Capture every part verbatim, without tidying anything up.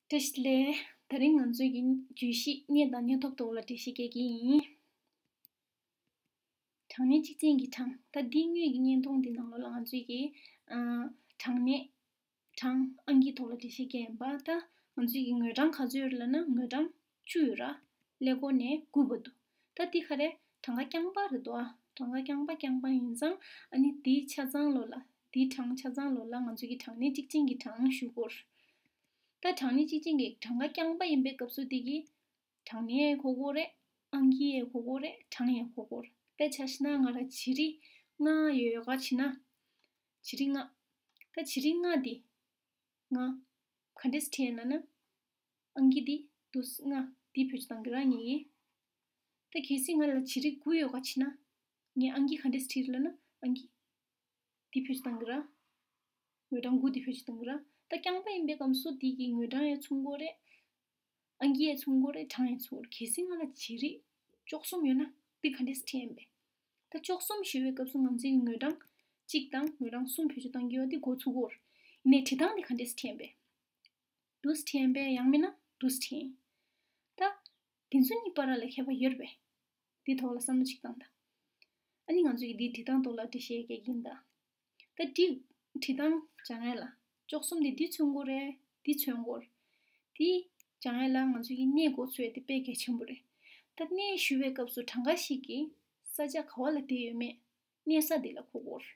བཀྲ་ཤིས་བདེ་ལེགས། དེ་རིང་ང་ཚོའི་གི་བརྗོད་གཞི་གནས་དང་གནས་ཐོབ་ཐོག་ལ་འགྲེལ་བཤད་རྒྱག་གི་ཡིན། གྲངས་གནས་གཅིག་ཅན་གྱི་གྲངས། ད་འདི་སྔོན་གྱི་བརྙན་ཐུང་འདི་ནང་ལོགས་ལ་ང་ཚོའི་གི་ཨ་གྲངས་གནས་གྲངས་ཨང་ཀིའི་ཐོག་ལ་འགྲེལ་བཤད་རྒྱག་ཡིན་པ། ད་ང་ཚོའི་གི་ངོས་གྲངས་ག་ཚོད་ཡོད་ལབ་ན། ངོས་གྲངས་བཅུ་ཡོད་ར། ཀླད་ཀོར་ནས་དགུ་བར་དུ། ད་འདི་ག་རེ། གྲངས་ཀ་རྐྱང་པ་རེད་དོ། ཨ་གྲངས་ཀ་རྐྱང་པ་རྐྱང་པ་ཡིན་ཙང་། ཨ་ནི་འདིའི་ཆ་ཚང་ལོགས་ལ། འདིའི་གྲངས་ཆ་ཚང་ལོགས་ལ་ང་ཚོའི་གི་གྲངས་གནས་གཅིག་ཅན་གྱི་གྲངས་ཞུ་དགོས། ད་གྲངས་གནས་གཅིག་ཅན་གྱི་གྲངས་ཀ་རྐྱང་པ་ཡིན་པའི་སྐབས་སུ་འདི་གི་གྲངས་གནས་ཡང་གོ་དགོས་རེད། ཨང་ཀི་ཡང་གོ་དགོས་རེད། གྲངས་ཡང་གོ་དགོས་རེད། དཔེ་ཆ་བཞག་ན་ང་རང་བྱི་རིལ་ལྔ་ཡོད་ག་བྱས་ན། བྱི་རིལ་ལྔ། ད་བྱི་རིལ་ལྔ་འདི་ང་ག་འདྲས་བྲིས་ཡིན་ལབ་ན། ཨང་ཀི་འདི་དུས་ལྔ་འདི་བེད་སྤྱོད་གཏང་གི་ར་ངེད་ཀྱིས། ད་གལ་སྲིད་ང་ལ་བྱི་རིལ་དགུ་ཡོད་ག་བྱས་ན། ངས་ཨང་ཀི་ག་འདྲས་བྲིས་ལབ་ན། ཨང་ཀི་འདི་བེད་སྤྱོད་གཏང་གི་ར། ངོས་གྲངས་དགུ་འདི་བེད་སྤྱོད་གཏང་གི་ར། ད་རྐྱང་པ་ཡིན་པའི་སྐབས་སུ་འདི་གི་ངོས་གྲངས་ཡང་མཚུངས་དགོས་རེད། ཨང་ཀི་ཡང་མཚུངས་དགོས་རེད། གྲངས་ཡང་མཚུངས་དགོས་རེད། གལ་སྲིད་ང་ལ་བྱི་རིལ་བཅུ་གསུམ་ཡོད་ན་འདི་ག་འདྲས་བྲིས་ཡིན་པས། ད་བཅུ་གསུམ་ཞུ་བའི་སྐབས་སུ་ང་ཚོའི་ངོས་གྲངས་གཅིག་དང་ངོས་གྲངས་གསུམ་བེད་སྤྱོད་གཏང་གི་ཡོད། འདི་འགོ་ཚུགས་དགོས་རེད། ཡིན་ནའི་བྲིས་སྟངས་འདི་ག་འདྲས་བྲིས་ཡིན་པས། འདུག་སེ་བྲིས་ཡིན་པས། ཡང་མིན་ན་འདུག་སེ་བྲིས་ཡིན། ད་འདི་ཚོ་གཉིས་བར་ལ་ཁྱད་པར་ཡོད་རེད་པས། འདི་ཐོག་ལ་བསམ་བློ་ཅིག་བཏང་དང་། ཨ་ནི་ང་ཚོ་གི་འདིའི་བྲིས་སྟངས་ཐོག་ལ་འགྲེལ་བཤད་རྒྱག་གི་ཡིན་ད། ད་འདི་བྲིས་སྟངས་སྦྱང་ཡ་ལ། བཅུ་གསུམ་འདི་འདི་མཚོན་དགོས་རེད། འདི་མཚོན་དགོས་རེད། འདི་སྦྱང་ཡ་ལ་ང་ཚོ་གི་གནས་འགོ་ཚུགས་ཡ་དེ་དཔེ་གལ་ཆེན་པོ་རེད། ད་གནས་ཞུ་བའི་སྐབས་སུ་གྲངས་ཀ་ཞིག་གི་ས་ཆ་ག་བ་ལ་བསྡད་ཡོད་མེད། གནས་ས་འདི་ལ་གོ་དགོས་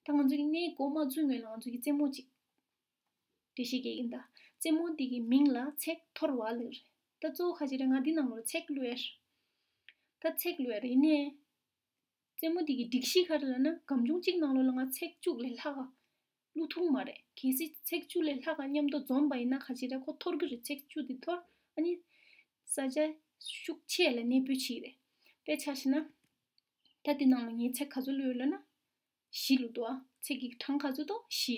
རེད། ད་ང་ཚོ་གི་གནས་འགོ་མ་བཙུགས་སྔོན་ལ་ང་ཚོ་གི་རྩེད་མོ་ཅིག་འགྲེལ་བཤད་རྒྱག་གི་ཡིན་ད། རྩེད་མོ་འདི་གི་མིང་ལ་ཚེག་འཐོར་བ་ལབ་རེད། ད་གཙོ་བོ་ག་ཅི་རེད། ང་འདི་ནང་ལོགས་ཚེག་བླུགས་ཡ་རེད། ད་ཚེག་བླུགས་ཡ་རེད། ཡིན་ནའི་རྩེད་མོ་འདི་གི་སྒྲིག་གཞི་ག་རེ་ལབ་ན། སྒམ་ཆུང་གཅིག་ནང་ལོགས་ལ་ང་ཚེག་བཅུ་ལས་ལྷག་ག་བླུགས་ཐུབ་མ་རེད། གལ་སྲིད་ཚེག་བཅུ་ལས་ལྷག་ག་མཉམ་དུ་འཛོམས་པ་ཡིན་ན་ག་ཅི་རེད། ཁོ་འཐོར་གི་རེད། ཚེག་བཅུ་འདི་འཐོར། ཨ་ནི་ས་ཆ་ཤུགས་ཆེ་ལ་གནས་སྤོས་བྱེད་ཀྱི་རེད། དཔེ་ཆ་བཞག་ན། ད་འདི་ནང་ལ་ངས་ཚེག་ག་ཚོད་བླུགས་ཡོད་ལབ་ན། བཞི་བླུགས་འདུག་ཨ། ཚེག་གི་གྲངས་ག་ཚོད་འདུག་བཞི།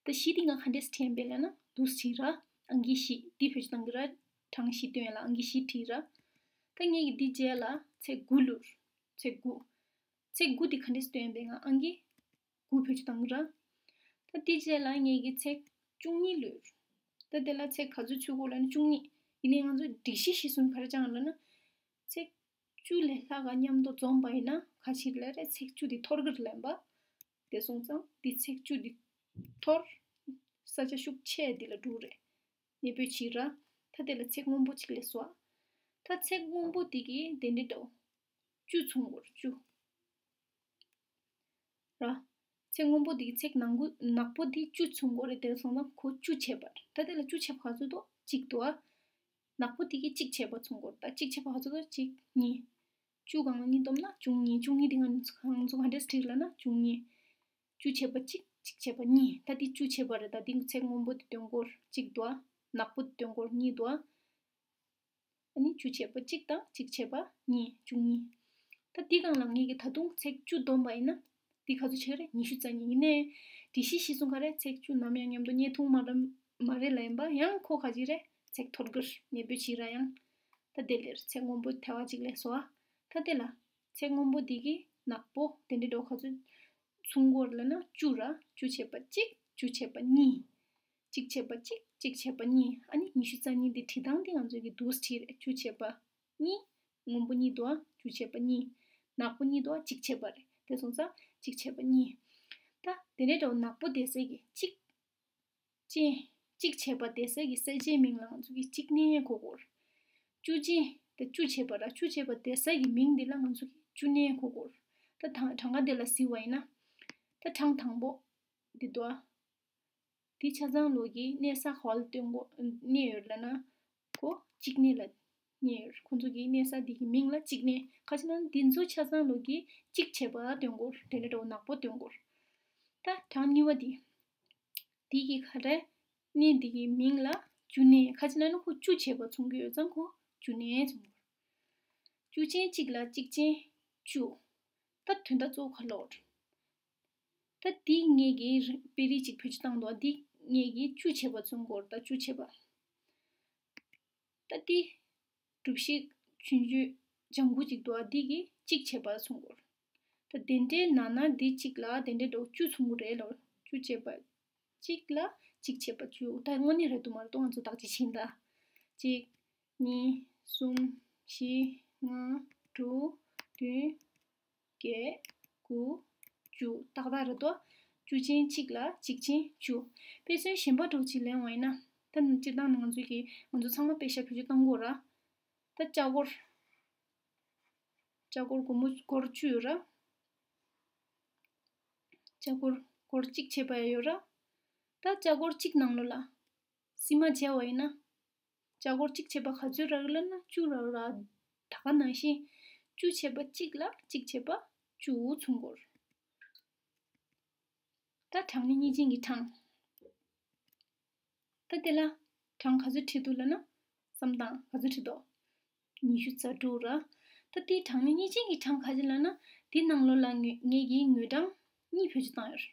ད་བཞི་འདི་ང་ག་འདྲས་བྲིས་ཡིན་པས་ལབ་ན། འདུག་སེ་བྲིས་ར། ཨང་ཀི་བཞི་འདི་བེད་སྤྱོད་གཏང་གི་ར། གྲངས་བཞི་སྟོན་ཡ་ལ་ཨང་ཀི་བཞི་བྲིས་ར། ད་ངས་ཀྱི་འདི་རྗེས་ལ་ཚེག་དགུ་བླུགས། ཚེག་དགུ། ཚེག་དགུ་འདི་ག་འདྲས་སྟོན་ཡིན་པས། ང་ཨང་ཀི་དགུ་བེད་སྤྱོད་གཏང་གི་ར། ད་འདི་རྗེས་ལ་ངས་ཀྱི་ཚེག་བཅུ་གཉིས་བླུགས། ད་དེ་ལ་ཚེག་ག་ཚོད་ཚུད་དགོས་ལབ་ན་བཅུ་གཉིས། ཡིན་ནའི་ང་ཚོ་སྒྲིག་གཞི་གཞིར་བཟུང་ག་རེ་སྦྱངས་ལབ་ན། ཚེག་བཅུ་ལས་ལྷག་ག་མཉམ་དུ་འཛོམས་པ་ཡིན་ན་ག་ཅི་ལབ་རེད། ཚེག་བཅུ་འདི་འཐོར་གི་རེད་ལབ་པ། དེ་སོང་ཙང་འདི་ཚེག་བཅུ་འདི་འཐོར། ས་ཆ་ཤུགས་ཆེ་འདི་ལ་འགྲོ་རེད། གནས་སྤོས་བྱེད་ར། ད་དེ་ལ་ཚེག་སྔོན་པོ་གཅིག་ལས་བཟོ། ད་ཚེག་སྔོན་པོ་འདི་གི་དེ་འདྲའི་འདྲ་བོ། བཅུ་མཚུངས་སྐོར་བཅུ། ར། ཚེག་སྔོན་པོ་འདི་གི་ཚེག་ནག་པོ་ནག་པོ་འདི་བཅུ་མཚུངས་སྐོར་རེད། དེ་སོང་ཙང་ཁོ་བཅུ་བྱས་པ་རེད། ད་དེ་ལ་བཅུ་བྱས་པ་ག་ཚོད་འདུག་གཅིག་འདུག་ཨ། ནག་པོ་འདི་གི་གཅིག་བྱས་པ་མཚུངས་སྐོར། ད་གཅིག་བྱས་པ་ག་ཚོད་འདུག་གཅིག་གཉིས། བཅུ་སྒང་ལ་གཉིས་བསྡོམས་ན་བཅུ་གཉིས། བཅུ་གཉིས་འདི་ང་ཚོ་ག་འདྲས་བྲིས་ལབ་ན་བཅུ་གཉིས། བཅུ་བྱས་པ་གཅིག་གཅིག་བྱས་པ་གཉིས། ད་འདི་བཅུ་བྱས་པ་རེད། ད་འདི་ཚེག་སྔོན་པོ་འདི་སྟོན་སྐོར་གཅིག་འདུག་ཨ། ནག་པོ་འདི་སྟོན་སྐོར་གཉིས་འདུག་ཨ། ཨ་ནི་བཅུ་བྱས་པ་གཅིག་དང་གཅིག་བྱས་པ་གཉིས། བཅུ་གཉིས། ད་འདི་སྒང་ལ་ངེད་ཀྱིས་ད་དུང་ཚེག་བཅུ་བསྡོམས་པ་ཡིན་ན། འདི་ག་ཚོད་ཆགས་རེད། ཉི་ཤུ་རྩ་གཉིས། ཡིན་ནའི་སྒྲིག་གཞི་གཞིར་བཟུང་ག་རེ། ཚེག་བཅུ་ནམ་ཡང་མཉམ་དུ་རྙེད་ཐུབ་མ་རེད་མ་རེད་ལབ་ཡིན་པ། ཡང་ཁོ་ག་ཅི་རེད། ཚེག་འཐོར་གི་རེད། གནས་སྤོས་བྱེད་ར་ཡང་། ད་དེ་ལས་ཚེག་སྔོན་པོ་ཐལ་བ་གཅིག་ལས་བཟོ་ཨ། ད་དེ་ལ་ཚེག་སྔོན་པོ་འདི་གི་ནག་པོ་དེ་འདྲའི་འདྲ་བོ་ག་ཚོད་མཚུངས་སྐོར་ལབ་ན་བཅུ་ར། བཅུ་བྱས་པ་གཅིག་བཅུ་བྱས་པ་གཉིས། གཅིག་བྱས་པ་གཅིག་གཅིག་བྱས་པ་གཉིས། ཨ་ནི་ཉི་ཤུ་རྩ་གཉིས་འདི་བྲིས་སྟངས་འདི་ང་ཚོ་གི་འདུག་སེ་བྲིས་རེད། བཅུ་བྱས་པ་གཉིས། སྔོན་པོ་གཉིས་འདུག་ཨ། བཅུ་བྱས་པ་གཉིས། ནག་པོ་གཉིས་འདུག་ཨ། གཅིག་བྱས་པ་རེད། དེ་སོང་ཙང་གཅིག་བྱས་པ་གཉིས། ད་དེ་འདྲའི་འདྲ་བོ་ནག་པོ་དེ་ཚོ་གི་གཅིག་ཅན། གཅིག་བྱས་པ་དེ་ཚོ་གི་ས་ཆའི་མིང་ལ་ང་ཚོ་གི་གཅིག་གནས་གོ་དགོས། བཅུ་ཅན་དེ་བཅུ་བྱས་པ་ར། བཅུ་བྱས་པ་དེ་ཚོ་གི་མིང་འདི་ལ་ང་ཚོ་གི་བཅུ་གནས་གོ་དགོས། ད་ད་གྲངས་ཀ་དེ་ལ་གཟིགས་པ་ཡིན་ན། ད་གྲངས་དང་པོ་འདི་འདུག་ཨ། འདི་ཆ་ཚང་ལོགས་ཀྱི་གནས་ས་ག་བ་ལ་སྟོན་གོ་གནས་ཡོད་ལབ་ན། ཁོ་གཅིག་གནས་ལ་གནས་ཡོད། ཁོ་ཚོ་གི་གནས་ས་འདི་གི་མིང་ལ་གཅིག་གནས། ག་ཅི་ན་འདི་ཚོ་ཆ་ཚང་ལོགས་ཀྱི་གཅིག་བྱས་པ་སྟོན་གོ། དེ་འདྲ་འདྲ་བོ་ནག་པོ་སྟོན་གོ། ད་གྲངས་གཉིས་པ་འདི། འདི་གི་ག་རེ། གནས་འདི་གི་མིང་ལ་བཅུ་གནས། ག་ཅི་ན་ནི་ཁོ་བཅུ་བྱས་པ་མཚུངས་ཀྱི་ཡོད་ཙང་ཁོ་བཅུ་གནས་མཚུངས་གོ། བཅུ་ཅན་གཅིག་ལ་གཅིག་ཅན་བཅུ། ད་དོན་དག་གཙོ་བོ་ག་ལོག་ད་འདི་ངེད་ཀྱིས་དཔེ་རིས་གཅིག་བེད་སྤྱོད་བཏང་འདུག་འདི་ངེད་ཀྱིས་བཅུ་བྱས་པ་མཚོན་གོ་རེད། ད་བཅུ་བྱས་པ། ད་འདི་གྲུ་བཞི་ཆུང་ཆུང་ལྗང་གུ་གཅིག་འདུག་འདི་གིས་གཅིག་བྱས་པ་མཚོན་གོ་རེད། ད་དེ་འདྲའི་ནང་ན་འདི་གཅིག་ལ་དེ་འདྲའི་འགྲོ་བཅུ་མཚོན་གོ་རེད་ལོ། བཅུ་བྱས་པ་གཅིག་ལ་ གཅིག་ཆད་པ་བཅུ། ད་དངོས་གནས་རེད་འདུག་མ་རེད་འདུག་ང་ཚོ་བརྟག་དཔྱད་བྱེད་ཡིན་ད། གཅིག་གཉིས། གསུམ། བཞི། ལྔ། དྲུག་བདུན། བརྒྱད། དགུ། བཅུ། ཏག་ཏག་རེད་དོ། བཅུ་ཅན་གཅིག་ལ་གཅིག་ཅན་བཅུ། དཔེ་མཚོན་གཞན་པ་འདྲ་བོ་ཅིག་ལེན་པ་ཡིན་ན། ད་སྤྱིར་བཏང་ནི་ང་ཚོ་གི་ང་ཚོ་ཚང་མ་དཔེ་ཤ་བེད་སྤྱོད་གཏོང་གི་ཡོད་ར། ད་ལྕགས་སྒོར། ལྕགས་སྒོར་སྒོར་མོ་སྒོར་བཅུ་ཡོད་ར། ལྕགས་སྒོར་སྒོར་གཅིག་ཆད་པ་ཡང་ཡོད་ར། ད་ལྕགས་སྒོར་གཅིག་ནང་ལོགས་ལ་རྩིས་མ་བྱས་པ་ཡིན་ན། ལྕགས་སྒོར་གཅིག་ཆད་པ་ག་ཚོད་རག་ལབ་ན་བཅུ་རག་ར། ད་ག་ནང་བཞིན་བཅུ་ཆད་པ་གཅིག་ལ་གཅིག་ཆད་པ་བཅུ་ཚུར་འགོར། ད་གྲངས་ནི་གཉིས་ཅན་གྱི་གྲངས། ད་དེ་ལ་གྲངས་ག་ཚོད་བྲིས་འདུག་ལབ་ན། བསམ་སྟངས་ག་ཚོད་བྲིས་འདུག་ཉི་ཤུ་རྩ་དྲུག་ར། ད་དེའི་གྲངས་ནི་གཉིས་ཅན་གྱི་གྲངས་ག་ཅི་ལབ་ན། དེའི་ནང་ལོགས་ལ་ངས་ངས་ཀྱིས་དངུལ་གྲངས་གཉིས་བེད་སྤྱོད་བཏང་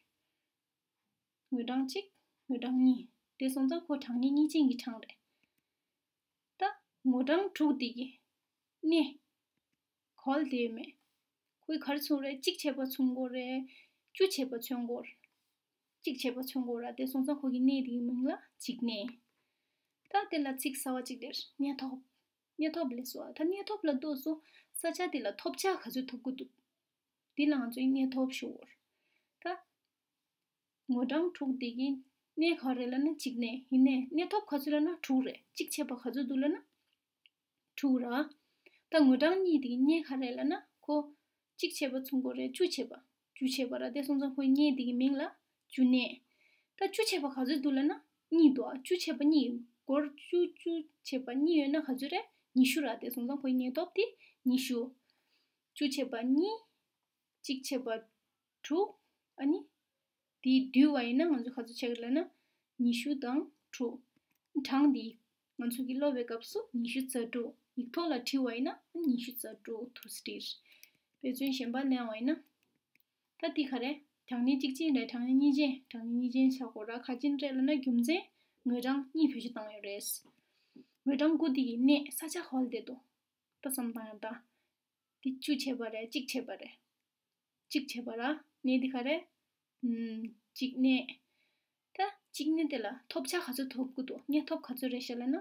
ཡོད་རེད། དངུལ་གྲངས་གཅིག་དངུལ་གྲངས་གཉིས། དེ་སོང་ཙང་ཁོ་གྲངས་ནི་གཉིས་ཅན་གྱི་གྲངས་རེད། ད་དངུལ་གྲངས་དྲུག་དེ་གི་གནས་ག་ལ་བསྡད་ཡོད་མེད། ཁོས་ག་རེ་མཚོན་རེད། གཅིག་ཆད་པ་མཚོན་གྱི་ཡོད་རེད། བཅུ་ཆད་པ་མཚོན་གྱི་ཡོད་རེད། གཅིག་ཆད་པ་མཚོན་གྱི་ཡོད་ར། དེ་སོང་ཙང་ཁོ་གི་གནས་དེ་གི་མིང་ལ་གཅིག་གནས། ད་དེ་ལ་ཚིག་གསར་པ་གཅིག་སླེབས། གནས་ཐོབ། གནས་ཐོབ་ལབ་སོང་ཨ། ད་གནས་ཐོབ་ལབ་དུས་སུ་ས་ཆ་དེ་ལ་ཐོབ་བྱ་ག་ཚོད་ཐོབ་ཀྱི་འདུག་དེ་ལ་ང་ཚོས་གནས་ཐོབ་ཞུ་གི་ཡོད་རེད། ད་དངུལ་གྲངས་དྲུག་དེ་གི་གནས་ག་རེ་ལབ་ན་གཅིག་གནས། ཡིན་ནའི་གནས་ཐོབ་ག་ཚོད་ལབ་ན་དྲུག་རེད། གཅིག་ཆད་པ་ག་ཚོད་འདུག་ལབ་ན་དྲུག་ར། ད་དངུལ་གྲངས་གཉིས་དེ་གི་གནས་ག་རེ་ལབ་ན་ཁོ་གཅིག་ཆད་པ་མཚོན་གྱི་ཡོད་རེད། བཅུ་ཆད་པ། བཅུ་ཆད་པ་ར། དེ་སོང་ཙང་ཁོའི་གནས་དེ་གི་མིང་ལ་བཅུ་གནས། ད་བཅུ་ཆད་པ་ག་ཚོད་འདུག་ལབ་ན་གཉིས་འདུག་ཨ། བཅུ་ཆད་པ་གཉིས། སྒོར་བཅུ། བཅུ་ཆད་པ་གཉིས་ཡོད་ན་ག་ཚོད་རེད། ཉི་ཤུ་ར། དེ་སོང་ཙང་ཁོའི་གནས་ཐོབ་དེ་ཉི་ཤུ། བཅུ་ཆད་པ་གཉིས། གཅིག་ཆད་པ་དྲུག་ཨ་ནི། དེ་བསྡུས་པ་ཡིན་ན་ང་ཚོ་ག་ཚོད་ཆགས་ཀྱི་ལབ་ན། ཉི་ཤུ་དང་དྲུག་གྲངས་འདི་ང་ཚོ་གི་ཀློག་པའི་སྐབས་སུ་ཉི་ཤུ་རྩ་དྲུག་ཡིག་ཐོག་ལ་བྲིས་པ་ཡིན་ན་ཉི་ཤུ་རྩ་དྲུག་ཐུགས་སུ་བྲིས། དཔེ་མཚོན་གཞན་པ་ལེན་པ་ཡིན་ན། ད་འདི་ག་རེ། གྲངས་ནི་གཅིག་ཅན་རེད། གྲངས་ནི་གཉིས་ཅན། གྲངས་ནི་གཉིས་ཅན་ཆགས་ཀྱི་ཡོད་ར། ག་ཅི་རེད་ལབ་ན་རྒྱུ་མཚན་དངུལ་གྲངས་གཉིས་བེད་སྤྱོད་བཏང་ཡོད་རེད། དངུལ་གྲངས་དགུ་འདི་གི་གནས་ས་ཆ་ག་ལ་བསྡད་འདུག་ད་བསམ་བཏང་ཡ་ད། འདི་བཅུ་ཆད་པ་རེད། གཅིག་ཆད་པ་རེད། གཅིག་ཆད་པ་ར། གནས་འདི་ག་རེ། ཨམ། གཅིག་གནས། ད་གཅིག་གནས་དེ་ལ་ཐོབ་བྱ་ག་ཚོད་ཐོབ་ཀྱི་འདུག་གནས་ཐོབ་ག་ཚོད་རེད་ཤག་ལབ་ན།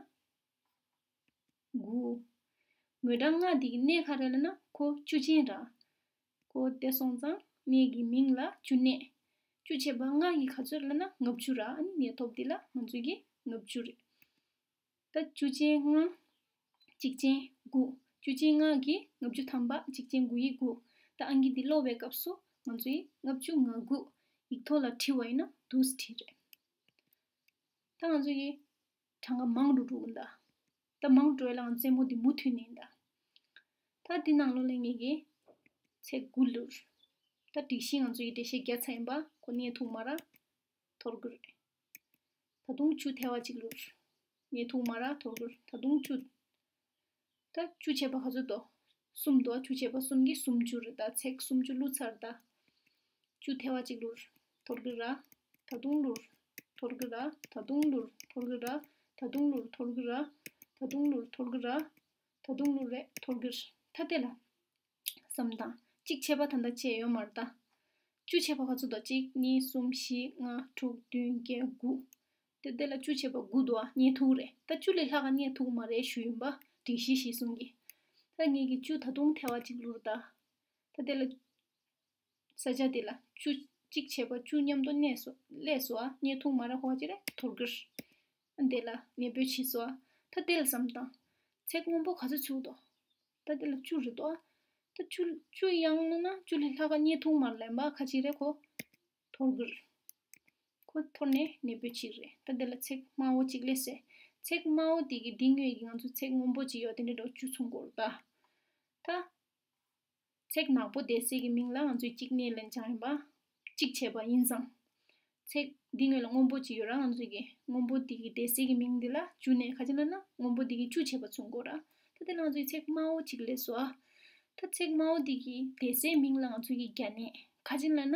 དགུ། དངུལ་གྲངས་ལྔ་འདི་གི་གནས་ག་རེ་ལབ་ན་ཁོ་བཅུ་ཅན་ར། ཁོ་དེ་སོང་ཙང་གནས་ཀྱི་མིང་ལ་བཅུ་གནས། བཅུ་ཆད་པ་ལྔ་གི་ག་ཚོད་ལབ་ན་ལྔ་བཅུ་ར། ཨ་ནི་གནས་ཐོབ་འདི་ལ་ང་ཚོ་གི་ལྔ་བཅུ་རེད། ད་བཅུ་ཅན་ལྔ། གཅིག་ཅན་དགུ། བཅུ་ཅན་ལྔ་གི་ལྔ་བཅུ་ཐམ་པ། གཅིག་ཅན་དགུ་ཡི་དགུ། ད་ཨང་ཀི་འདི་ཀློག་པའི་སྐབས་སུ་ང་ཚོ་ཡི་ལྔ་བཅུ་ང་དགུ་ཡིག་ཐོག་ལ་བྲིས་པ་ཡིན་ན་འདུག་སེ་བྲིས་རེད། ད་ང་ཚོ་ཡི་གྲངས་ཀ་མང་རུ་འགྲོ་གི་འདུག་ད་མང་རུ་འགྲོ་ཡ་ལ་ང་ཚོ་རྩེད་མོ་འདི་མུ་མཐུད་ནས་ཡིན་ད། ད་འདི་ནང་ལོགས་ལ་ངེད་ཀྱིས་ཚེག་དགུ་བླུགས། ད་སྒྲིག་གཞི་ང་ཚོ་ཡི་འགྲེལ་བཤད་བརྒྱབ་ཚར་ཡིན་པ་ཁོ་གནས་ཐུག་མ་ར། ཐོར་གི་རེད། ད་དུང་བཅུ་ཐལ་བ་གཅིག་བླུགས། གནས་ཐུག་མ་ར་ཐོར་གི་རེད། ད་དུང་བཅུ། ད་བཅུ་ཆད་པ་ག་ཚོད་འདུག་གསུམ་འདུག་བཅུ་ཆད་པ་གསུམ་གྱིས་སུམ་ཅུ་རེད། ད་ཚེག་སུམ་ཅུ་བླུགས་ཚར་ད། བཅུ་ཐལ་བ་གཅིག་བླུགས། ཐོར་གི་ར། ད་དུང་བླུགས། ཐོར་གི་ར། ད་དུང་བླུགས། ཐོར་གི་ར། ད་དུང་བླུགས། ཐོར་གི་ར། ད་དུང་བླུགས། ཐོར་གི་ར། ད་དུང་བླུགས་རེད། ཐོར་གི་ར། ད་དེ་ལ། བསམ་དང་། གཅིག་ཆད་པ་ད་ལྟ་བྱས་ཡོད་མ་རེད་ད། བཅུ་ཆད་པ་ག་ཚོད་འདུག་གཅིག་གཉིས། གསུམ། བཞི། ལྔ། དྲུག་བདུན། བརྒྱད། དགུ། དེ་དེ་ལ་བཅུ་ཆད་པ་དགུ་འདུག་ཨ། གནས་ཐུག་རེད། ད་བཅུ་ལས་ལྷག་ག་གནས་ཐུག་མ་རེད་ཞུ་ཡིན་པ། སྒྲིག་གཞི་གཞིར་བཟུང་གི། ད་ངེད་ཀྱིས་བཅུ་ད་དུང་ཐལ་བ་གཅིག་བླུགས་རེད་ད། ད་དེ་ལ། ས་ཆ་དེ་ལ་བཅུ། གཅིག་ཆད་པ་བཅུ་མཉམ་དུ་གནས་སོ། སླེབས་སོ་ཨ། གནས་ཐུག་མ་རེད། ཧོ་ཅི་རེད། ཐོར་གི་ར། དེ་ལ་གནས་སྤོས་བྱས་སོ་ཨ། ད་དེ་ལ་བསམ་དང་། ཚེག་སྔོན་པོ་ག་ཚོད་ཚུགས་འདུག་ད་དེ་ལ་བཅུ་རེད་དོ། ད་བཅུ། བཅུ་ཡང་ན་ན་བཅུ་ལས་ལྷག་ག་གནས་ཐུག་མ་རེད་ལབ་པ། ཁ་ཅིག་རེད་ཁོ། ཐོར་གི་ར། ཁོ་ཐོར་ནས་གནས་སྤོས་བྱས་རེད། ད་དེ་ལ་ཚེག་དམར་པོ་གཅིག་སླེབས་སོ། ཚེག་དམར་པོ་དེ་གི་འདི་ངོས་ཀྱི་ང་ཚོ་ཚེག་སྔོན་པོ་གཅིག་ཡོད་དེ་འདྲ་འགྲོ་བཅུ་མཚུངས་སྐོར་ད། ད། ཚེག་ནག་པོ་དེ་ཚེག་གི་མིང་ལ་ང་ཚོས་གཅིག་གནས་ལབ་བྱས་ཡིན་པ། གཅིག་ཆད་པ་ཡིན་ཙང་། ཚེག་འདི་ངོས་ལ་སྔོན་པོ་གཅིག་ཡོད་ར། ང་ཚོས་ཀྱི་སྔོན་པོ་འདི་གི་དེ་ཚེག་གི་མིང་འདི་ལ་བཅུ་གནས། ཁ་ཅིག་ལབ་ན་སྔོན་པོ་འདི་གི་བཅུ་ཆད་པ་མཚུངས་སྐོར་ར། ད་དེ་ལ་ང་ཚོས་ཚེག་དམར་པོ་གཅིག་སླེབས་སོ་ཨ། ད་ཚེག་དམར་པོ་འདི་གི་དེ་ཚེག་མིང་ལ་ང་ཚོས་ཀྱི་བརྒྱ་གནས། ཁ་ཅིག་ལབ་ན།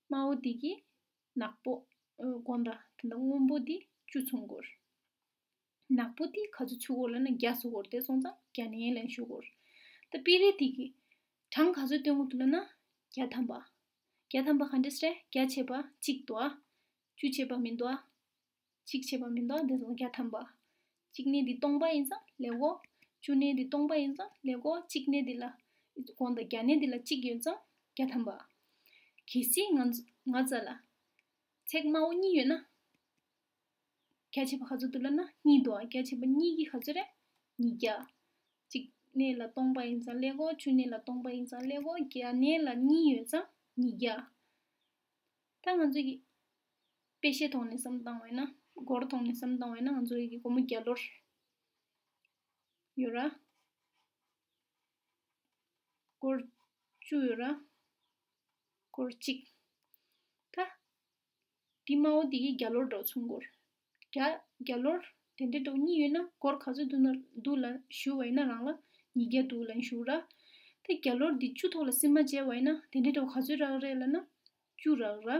དམར་པོ་འདི་གི་ནག་པོ། ཨ། དགོངས་དག་དེ་འདྲ་སྔོན་པོ་འདི་བཅུ་མཚུངས་སྐོར། ནག་པོ་འདི་ག་ཚོད་ཚུགས་འོ་ལབ་ན་བརྒྱ་ཚུགས་འོ། དེ་སོང་ཙང་བརྒྱ་ནས་ལེན་ཞུ་འོ། ད་དཔེ་རིས་འདི་གི་གྲངས་ག་ཚོད་སྟོན་གྱི་འདུག་ལབ་ན་བརྒྱ་ཐམ་པ། བརྒྱ་ཐམ་པ་ག་འདྲས་རེད། བརྒྱ་ཆད་པ་གཅིག་འདུག་ཨ། བཅུ་ཆད་པ་མི་འདུག་ཨ། གཅིག་བྱས་པ་མི་འདུག་དེ་ཚོ་བརྒྱ་ཐམ་པ། གཅིག་གནས་འདི་སྟོང་པ་ཡིན་ཙང་ལེགས་གོ། བཅུ་གནས་འདི་སྟོང་པ་ཡིན་ཙང་ལེགས་གོ། གཅིག་གནས་འདི་ལ་གོང་དང་བརྒྱ་གནས་འདི་ལ་གཅིག་ཡོད་ཙང་བརྒྱ་ཐམ་པ། གལ་སྲིད་ང་ང་ཚོ་ལ་ཚེག་དམར་པོ་གཉིས་ཡོད་ན། བརྒྱ་བྱས་པ་ག་ཚོད་འདུག་ལབ་ན་གཉིས་འདུག་ཨ། བརྒྱ་བྱས་པ་གཉིས་ཀྱི་ག་ཚོད་རེད། ཉིས་བརྒྱ། གཅིག་གནས་ལ་སྟོང་པ་ཡིན་ཙང་ཀླད་ཀོར། བཅུ་གནས་ལ་སྟོང་པ་ཡིན་ཙང་ཀླད་ཀོར། བརྒྱ་གནས་ལ་གཉིས་ཡོད་ཙང་ཉིས་བརྒྱ། ད་ང་ཚོ་གི་དཔེ་བཤད་ཐོག་ནས་བསམ་བཏང་བས་ན། སྒོར་ཐོག་ནས་བསམ་བཏང་བས་ན་ང་ཚོ་གི་སྒོར་མོ་བརྒྱ་ལོར་ཡོད་ར། སྒོར་བཅུ་ཡོད་ར། སྒོར་གཅིག་ད། འདི་དམར་པོ་འདི་གི་བརྒྱ་ལོར་འདྲ་བོ་མཚོན་གོ། བརྒྱ་བརྒྱ་ལོར་དེ་འདྲའི་འདྲ་བོ་གཉིས་ཡོད་ན་སྒོར་ག་ཚོད་འདུག་ན་འདུག་ལ་ཞུ་བ་ཡིན་ན་རང་ལ་ཉིས་བརྒྱ་འདུག་ལ་ཞུ་ར། དེ་བརྒྱ་ལོར་འདི་བཅུ་ཐོག་ལ་སིལ་མ་བྱས་པ་ཡིན་ན་དེ་འདྲའི་འདྲ་བོ་ག་ཚོད་རག་རེད་ལབ་ན་བཅུ་རག་ར།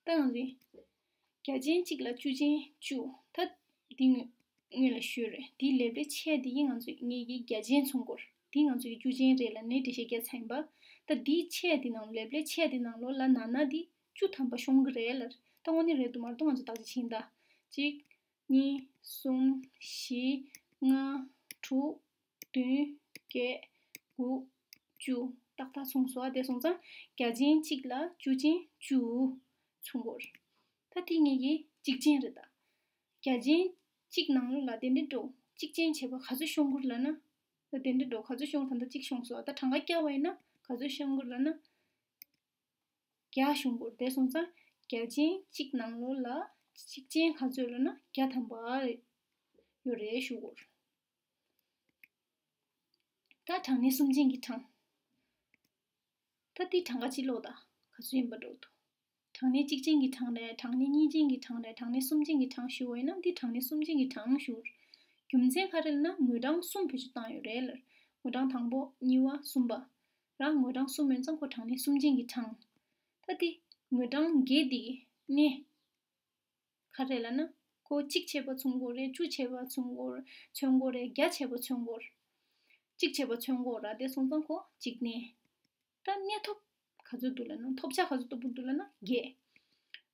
ད་ང་ཚོས་བརྒྱ་ཅན་གཅིག་ལ་བཅུ་ཅན་བཅུ། ད་འདི་སྔོན་སྔོན་ལ་ཞུས་རེད། འདི་ལེབ་ལེ་ཆེ་འདི་ཡིན་ང་ཚོས་ངེད་ཀྱིས་བརྒྱ་ཅན་མཚོན་གོ། འདི་ང་ཚོས་ཀྱི་བཅུ་ཅན་རེད་ལབ་ནས་འགྲེལ་བཤད་རྒྱག་ཚར་ཡིན་པ། ད་འདི་ཆེ་འདི་ནང་ལེབ་ལེ་ཆེ་འདི་ནང་ལོགས་ལ་ན་ན་འདི་བཅུ་ཐམ་པ་ཤོང་གི་རེད་ལབ། ད་དངོས་གནས་རེད་འདུག་མ་རེད་འདུག་ང་ཚོ་བརྟག་དཔྱད་བྱེད་ཡིན་ད། གཅིག་གཉིས། གསུམ། བཞི། ལྔ། དྲུག་བདུན། བརྒྱད། དགུ། བཅུ། ཏག་ཏག་མཚུངས་སོང་། དེ་སོང་ཙང་བརྒྱ་ཅན་གཅིག་ལ་བཅུ་ཅན་བཅུ་མཚུངས་གོ། ད་དེ་ངེད་ཀྱི་གཅིག་ཅན་རེད་ད། བརྒྱ་ཅན་གཅིག་ནང་ལོགས་ལ་དེ་འདྲའི་འགྲོ་གཅིག་ཅན་བྱས་པ་ག་ཚོད་ཤོང་གོ་ལབ་ན། ད་དེ་འདྲའི་འགྲོ་ག་ཚོད་ཤོང་། ད་ལྟ་གཅིག་ཤོང་སོང་། ད་གྲངས་ཀ་བཀྱག་པ་ཡིན་ན་ག་ཚོད་ཤོང་གོ་ལབ་ན། བརྒྱ་ཤོང་གོ། དེ་སོང་ཙང་བརྒྱ་ཅན་གཅིག་ནང་ལོགས་ལ་གཅིག་ཅན་ག་ཚོད་ལབ་ན་བརྒྱ་ཐམ་པ་ཡོད་རེད་ཞུ་གོ། ད་གྲངས་གནས་གསུམ་ཅན་གྱི་གྲངས། ད་འདི་གྲངས་ཀ་གཅིག་ཀློག་ད། ག་ཚོད་ཡིན་པ་འགྲོ་འདུག་གྲངས་གནས་གཅིག་ཅན་གྱི་གྲངས་རེད། གྲངས་གནས་གཉིས་ཅན་གྱི་གྲངས་རེད། གྲངས་གནས་གསུམ་ཅན་གྱི་གྲངས་ཞུ་བ་ཡིན་ན་འདི་གྲངས་གནས་གསུམ་ཅན་གྱི་གྲངས་ཞུ། རྒྱུ་མཚན་ག་རེ་ལབ་ན་ངོས་གྲངས་གསུམ་བེད་སྤྱོད་བཏང་ཡོད་རེད་ལབ། ངོས་གྲངས་དང་པོ། གཉིས་པ། གསུམ་པ། ར་ངོས་གྲངས་གསུམ་ཡོད་ཙང་ཁོ་གྲངས་གནས་གསུམ་ཅན་གྱི་གྲངས། ད་འདི་ངོས་གྲངས་བརྒྱད་འདི་གནས་ག་རེ་ལབ་ན། ཁོ་གཅིག་བྱས་པ་མཚོན་གོ་རེད། བཅུ་བྱས་པ་མཚོན་གོ་མཚོན་གོ་རེད། བརྒྱ་བྱས་པ་མཚོན་གོ། གཅིག་བྱས་པ་མཚོན་གོ་ར། དེ་སོང་ཙང་ཁོ་གཅིག་གནས། ད་གནས་ཐོབ་ག་ཚོད་འདུག་ལབ་ན། ཐོབ་བྱ་ག་ཚོད་འདུག་པོ་འདུག་ལབ་ན་བརྒྱད།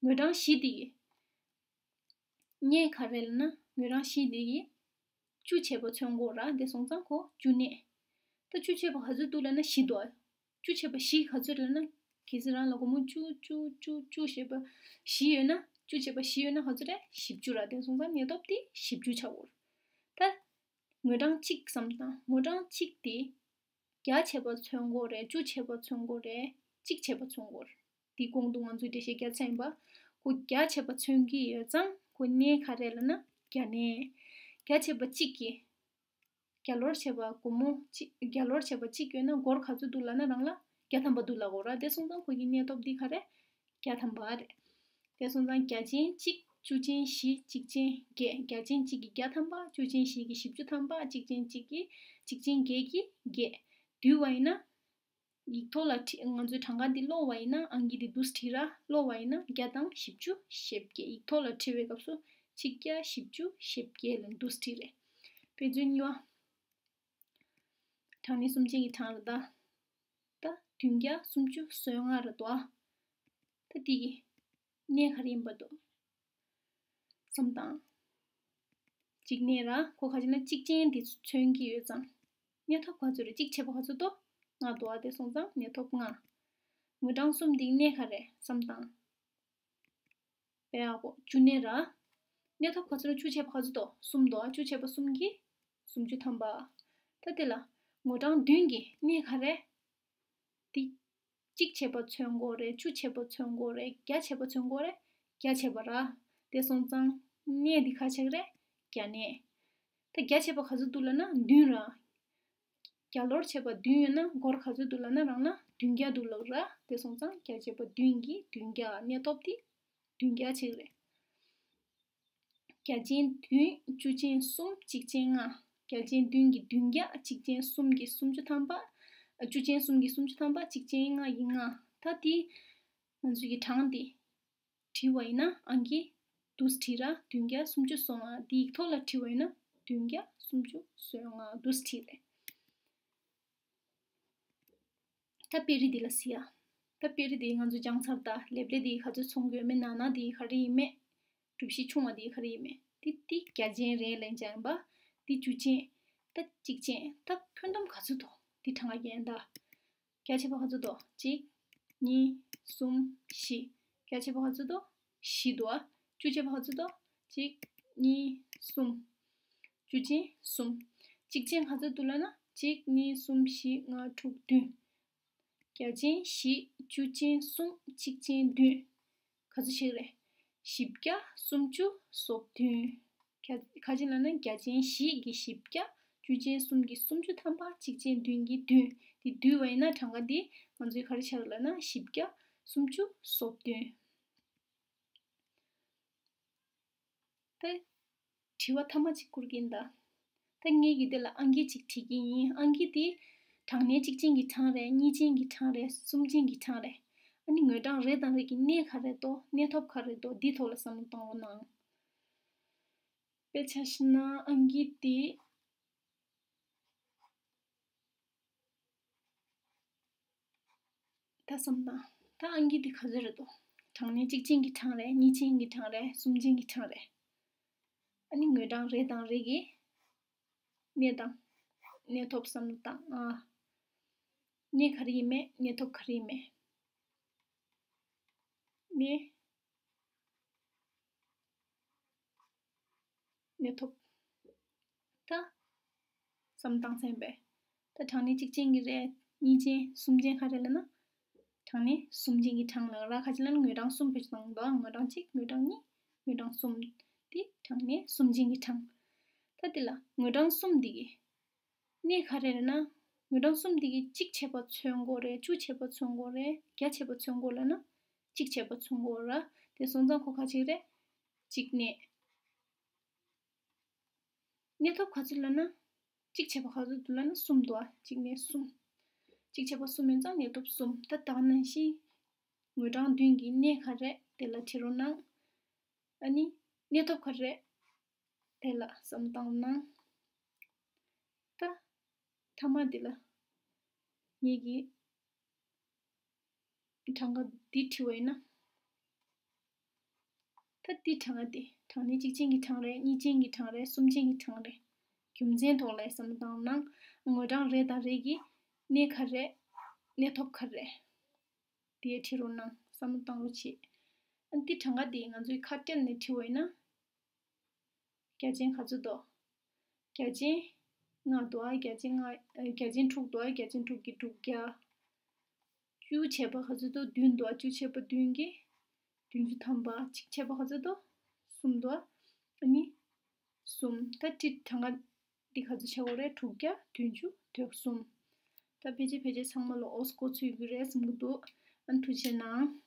ངོས་གྲངས་བཞི་འདི་གི་གནས་ག་རེ་ལབ་ན། ངོས་གྲངས་བཞི་འདི་གི་བཅུ་བྱས་པ་མཚོན་གོ་ར། དེ་སོང་ཙང་ཁོ་བཅུ་གནས། ད་བཅུ་བྱས་པ་ག་ཚོད་འདུག་ལབ་ན་བཞི་འདུག་ཨ། བཅུ་བྱས་པ་བཞི་ག་ཚོད་རེད་ལབ་ན། གལ་སྲིད་རང་ལ་སྒོར་མོ་བཅུ་བཅུ་བཅུ་བཅུ་ཞེས་པ་བཞི་ཡོད་ན། བཅུ་བྱས་པ་བཞི་ཡོད་ན་ག་ཚོད་རེད། བཞི་བཅུ་ར། དེ་སོང་ཙང་གནས་ཐོབ་དེ་བཞི་བཅུ་ཆགས་འོར། ད་ངོས་གྲངས་གཅིག་བསམ་དང་། ངོས་གྲངས་གཅིག་དེ་བརྒྱ་བྱས་པ་མཚོན་གོ་རེད། བཅུ་བྱས་པ་མཚོན་གོ་རེད། གཅིག་བྱས་པ་མཚོན་གོ་རེད། དེ་གོང་དུ་ང་ཚོས་འགྲེལ་བཤད་རྒྱག་ཚར་ཡིན་པ། ཁོ་བརྒྱ་བྱས་པ་མཚོན་གྱི་ཡོད་ཙང་ཁོ་གནས་ག་རེ་ལབ་ན་བརྒྱ་གནས། བརྒྱ་བྱས་པ་གཅིག་གིས། བརྒྱ་ལོར་བྱས་པ་སྒོར་མོ་གཅིག་བརྒྱ་ལོར་བྱས་པ་གཅིག་ཡོད་ན་སྒོར་ག་ཚོད་འདུག་ལབ་ན་རང་ལ་བརྒྱ་ཐམ་པ་འདུག་ལབ་དགོས་ར། དེ་སོང་ཙང་ཁོ་གི་གནས་ཐོབ་འདི་ག་རེ། བརྒྱ་ཐམ་པ་རེད། དེ་སོང་ཙང་བརྒྱ་ཅན་གཅིག་བཅུ་ཅན་བཞི། གཅིག་ཅན་བརྒྱད། བརྒྱ་ཅན་གཅིག་གི་བརྒྱ་ཐམ་པ། བཅུ་ཅན་བཞི་གི་བཞི་བཅུ་ཐམ་པ། གཅིག་ཅན་གཅིག་གི་གཅིག་ཅན་བརྒྱད་ཀྱི་བརྒྱད། བསྡུས་པ་ཡིན་ན། ཡིག་ཐོག་ལ་བྲིས། ང་ཚོའི་གྲངས་ཀ་འདི་ཀློག་པ་ཡིན་ན། ཨང་ཀི་འདི་འདུག་སེ་བྲིས་ར། ཀློག་པ་ཡིན་ན་བརྒྱ་དང་བཞི་བཅུ་ཞེ་བརྒྱད། ཡིག་ཐོག་ལ་བྲིས་པའི་སྐབས་སུ་གཅིག་བརྒྱ་བཞི་བཅུ་ཞེ་བརྒྱད་ལ་འདུག་སེ་བྲིས་རེད། དཔེ་མཚོན་གཉིས་པ། གྲངས་གནས་གསུམ་ཅན་གྱི་གྲངས་རེད་ད། ད་བདུན་བརྒྱ་སུམ་ཅུ་སོ་ལྔ་རེད་དོ། ད་འདི་གི་གནས་ག་རེ་ཡིན་པ་འདུག་བསམ་དང་། གཅིག་གནས་ར། ཁོ་ག་ཅི་ན་གཅིག་ཅན་འདི་མཚོན་གྱི་ཡོད་ཙང་། གནས་ཐོབ་ག་ཚོད་རེད། གཅིག་བྱས་པ་ག་ཚོད་འདུག་ལྔ་འདུག་ཨ། དེ་སོང་ཙང་གནས་ཐོབ་ལྔ། ངོས་གྲངས་གསུམ་འདི་གནས་ག་རེ་བསམ་དང་། དཔེ་ཡག་པོ་བཅུ་གནས་ར། གནས་ཐོབ་ག་ཚོད་རེད། བཅུ་བྱས་པ་ག་ཚོད་འདུག་གསུམ་འདུག་ཨ། བཅུ་བྱས་པ་གསུམ་གྱིས་སུམ་ཅུ་ཐམ་པ། ད་དེ་ལ་ངོས་གྲངས་བདུན་གྱི་གནས་ག་རེ། འདི་གཅིག་བྱས་པ་མཚོན་གོ་རེད། བཅུ་བྱས་པ་མཚོན་གོ་རེད། བརྒྱ་བྱས་པ་མཚོན་གོ་རེད། བརྒྱ་བྱས་པ་ར། དེ་སོང་ཙང་གནས་འདི་ག་ཆགས་རེད། བརྒྱ་གནས། ད་བརྒྱ་བྱས་པ་ག་ཚོད་འདུག་ལབ་ན་བདུན་ར། བརྒྱ་ལོར་བྱས་པ་བདུན་ཡོད་ན་སྒོར་ག་ཚོད་འདུག་ལབ་ན་རང་ལ་བདུན་བརྒྱ་འདུག་ལབ་ར། དེ་སོང་ཙང་བརྒྱ་བྱས་པ་བདུན་གྱིས་བདུན་བརྒྱ། གནས་ཐོབ་དེ་བདུན་བརྒྱ་ཆགས་རེད། བརྒྱ་ཅན་བདུན། བཅུ་ཅན་གསུམ། གཅིག་ཅན་ལྔ། བརྒྱ་ཅན་བདུན་གྱིས་བདུན་བརྒྱ། གཅིག་ཅན་གསུམ་གྱིས་སུམ་ཅུ་ཐམ་པ། བཅུ་ཅན་གསུམ་གྱིས་སུམ་ཅུ་ཐམ་པ། གཅིག་ཅན་ལྔ་ཡིས་ལྔ། ད་དེ་ང་ཚོའི་གི་གྲངས་དེ་བྲིས་པ་ཡིན་ན་ཨང་ཀི་འདུག་སེ་བྲིས་ར། བདུན་བརྒྱ་སུམ་ཅུ་སོ་ལྔ། དེ་ཡིག་ཐོག་ལ་བྲིས་པ་ཡིན་ན་བདུན་བརྒྱ་སུམ་ཅུ་སོ་ལྔ་འདུག་སེ་བྲིས་རེད། ད་དཔེ་རིས་འདི་ལ་གཟིགས་ཡ། ད་དཔེ་རིས་དེ་ང་ཚོ་སྦྱངས་ཚར། ད་ལེབ་ལེ་དེ་ག་ཚོད་ཚོང་གི་ཡོད་མེད། ནག་ནག་དེ་ག་རེ་ཡིན་མེད། གྲུ་བཞི་ཆུང་བ་དེ་ག་རེ་ཡིན་མེད། དེ་དེ་རྒྱ་ཅན་རེད་ལབ་ཡིན་ཅིག་ཡིན་པ། དེ་བཅུ་ཅན། ད་གཅིག་ཅན། ད་ཁྱོན་བསྡོམས་ག་ཚོད་འདུག་དེ་གྲངས་ཀ་རྒྱག་ཡིན་ད། རྒྱ་ཆེ་བ་ག་ཚོད་འདུག་གཅིག་གཉིས། གསུམ། བཞི། རྒྱ་ཆེ་བ་ག་ཚོད་འདུག་བཞི་འདུག་ཨ། བཅུ་ཆེ་བ་ག་ཚོད་འདུག་གཅིག་གཉིས། གསུམ། བཅུ་ཅན་གསུམ། གཅིག་ཅན་ག་ཚོད་འདུག་ལབ་ན། གཅིག་གཉིས། གསུམ། བཞི། ལྔ། དྲུག་བདུན། རྒྱ་ཅན་བཞི། བཅུ་ཅན་གསུམ། གཅིག་ཅན་བདུན། ག་ཚོད་ཆགས་རེད། བཞི་བརྒྱ་སུམ་ཅུ་སོ་བདུན། ག་ག་ཅི་ལབ་ན་རྒྱ་ཅན་བཞི་གི་བཞི་བརྒྱ། བཅུ་ཅན་གསུམ་གྱི་སུམ་ཅུ་ཐམ་པ། གཅིག་ཅན་བདུན་གྱི་བདུན། དེ་བསྡུས་པ་ཡིན་ན་གྲངས་ཀ་འདི་ང་ཚོའི་ག་རེ་ཆགས་ལབ་ན་བཞི་བརྒྱ་སུམ་ཅུ་སོ་བདུན། ད་དྲི་བ་ཐ་མ་གཅིག་བསྐུར་གྱིན་གདའ། ད་ངེད་ཀྱིས་དེ་ལ་ཨང་ཀི་གཅིག་བྲིས་ཀྱི་ཡིན། ཨང་ཀི་དེ་གྲངས་གནས་གཅིག་ཅན་གྱི་གྲངས་རེད། གཉིས་ཅན་གྱི་གྲངས་རེད། གསུམ་ཅན་གྱི་གྲངས་རེད། ཨ་ནི་དངོས་གྲངས་རེ་དང་རེ་གི་གནས་ག་རེ་འདུག་གནས་ཐོབ་ག་རེ་འདུག་འདིའི་ཐོག་ལ་བསམ་བློ་གཏོང་རོགས་གནང་། དཔེ་ཆ་བཞག་ན་ཨང་ཀི་དེ། ད་བསམ་དང་། ད་ཨང་ཀི་དེ་ག་ཚོད་རེད་འདུག་གྲངས་གནས་གཅིག་ཅན་གྱི་གྲངས་རེད། གཉིས་ཅན་གྱི་གྲངས་རེད། གསུམ་ཅན་གྱི་གྲངས་རེད། ཨ་ནི་དངོས་གྲངས་རེ་དང་རེ་གི་གནས་དང་། གནས་ཐོབ་བསམ་བློ་བཏང་ཨ། གནས་ག་རེ་ཡིན་མེད། གནས་ཐོབ་ག་རེ་ཡིན་མེད། གནས། གནས་ཐོབ། ད་བསམ་བཏང་ཚར་པས། ད་གྲངས་གནས་གཅིག་ཅན་གྱི་རེད། གཉིས་ཅན། གསུམ་ཅན་ག་རེ་ལབ་ན། གྲངས་གནས་གསུམ་ཅན་གྱི་གྲངས་ལ་ར་ཁ་ཅིག་ལ་ནི་དངོས་གྲངས་གསུམ་བེད་སྤྱོད་བཏང་འདུག་དངོས་གྲངས་གཅིག་དངོས་གྲངས་གཉིས། དངོས་གྲངས་གསུམ། དེ་གྲངས་གནས་གསུམ་ཅན་གྱི་གྲངས། ད་དེ་ལ་དངོས་གྲངས་གསུམ་འདི་གི་གནས་ག་རེ་རེད་ན། དངོས་གྲངས་གསུམ་འདི་གི་གཅིག་བྱས་པ་མཚོན་དགོས་རེད། བཅུ་བྱས་པ་མཚོན་དགོས་རེད། བརྒྱ་བྱས་པ་མཚོན་དགོས་ལབ་ན། གཅིག་བྱས་པ་མཚོན་དགོས་ར། དེ་སོང་ཙང་ཁོ་ག་ཅིག་རེད། གཅིག་གནས། གནས་ཐོབ་ག་ཚོད་ལབ་ན། གཅིག་བྱས་པ་ག་ཚོད་འདུག་ལབ་ན་གསུམ་འདུག་ཨ། གཅིག་གནས་གསུམ། གཅིག་བྱས་པ་གསུམ་ཡིན་ཙང་གནས་ཐོབ་གསུམ། ད་ད་ག་ནང་བཞིན་དངོས་གྲངས་བདུན་གྱི་གནས་ག་རེ་དེ་ལ་བྲིས་རོགས་གནང་། ཨ་ནི་གནས་ཐོབ་ག་རེ་དེ་ལ་བསམ་བཏང་གནང་། ད་ཐ་མ་འདི་ལ་ངེད་ཀྱིས་གྲངས་ཀ་འདི་བྲིས་པ་ཡིན་ན། ད་འདི་གྲངས་ཀ་འདི་གྲངས་གནས་གཅིག་ཅན་གྱི་གྲངས་རེད། གཉིས་ཅན་གྱི་གྲངས་རེད། གསུམ་ཅན་གྱི་གྲངས་རེད། རྒྱུ་མཚན་ཐོག་ལ་བསམ་བློ་བཏང་གནང་། དངོས་གྲངས་རེ་དང་རེ་གི་གནས་ག་རེ། གནས་ཐོབ་ག་རེ། དེ་བྲིས་རོགས་གནང་། བསམ་བློ་བཏང་རོགས་བྱེད། ཨ་འདི་གྲངས་ཀ་འདི་ང་ཚོའི་ཁ་བྲལ་ནས་བྲིས་པ་ཡིན་ན། རྒྱ་ཅན་ག་ཚོད་འདུག་རྒྱ་ཅན་ལྔ་འདུག་ཨ། རྒྱ་ཅན་ལྔ། ཨ་རྒྱ་ཅན་དྲུག་འདུག་ཨ། རྒྱ་ཅན་དྲུག་གི་དྲུག་བརྒྱ། བཅུ་བྱས་པ་ག་ཚོད་འདུག་བདུན་འདུག་ཨ། བཅུ་བྱས་པ་བདུན་གྱིས་བདུན་ཅུ་ཐམ་པ། གཅིག་བྱས་པ་ག་ཚོད་འདུག་གསུམ་འདུག་ཨ། ཨ་ནི་གསུམ། ད་ཁྲི་གྲངས་ཀ་འདི་ག་ཚོད་ཆགས་ཀྱི་རེད། དྲུག་བརྒྱ་བདུན་ཅུ་དོན་གསུམ། ད་ཕལ་ཆེར་ཕལ་ཆེར་ཚང་མ་ལ་འོ་གོ་ཚོད་ཀྱི་རེད་བསམ་གྱི་འདུག་ཨ་ཐུགས་རྗེ་གནང་།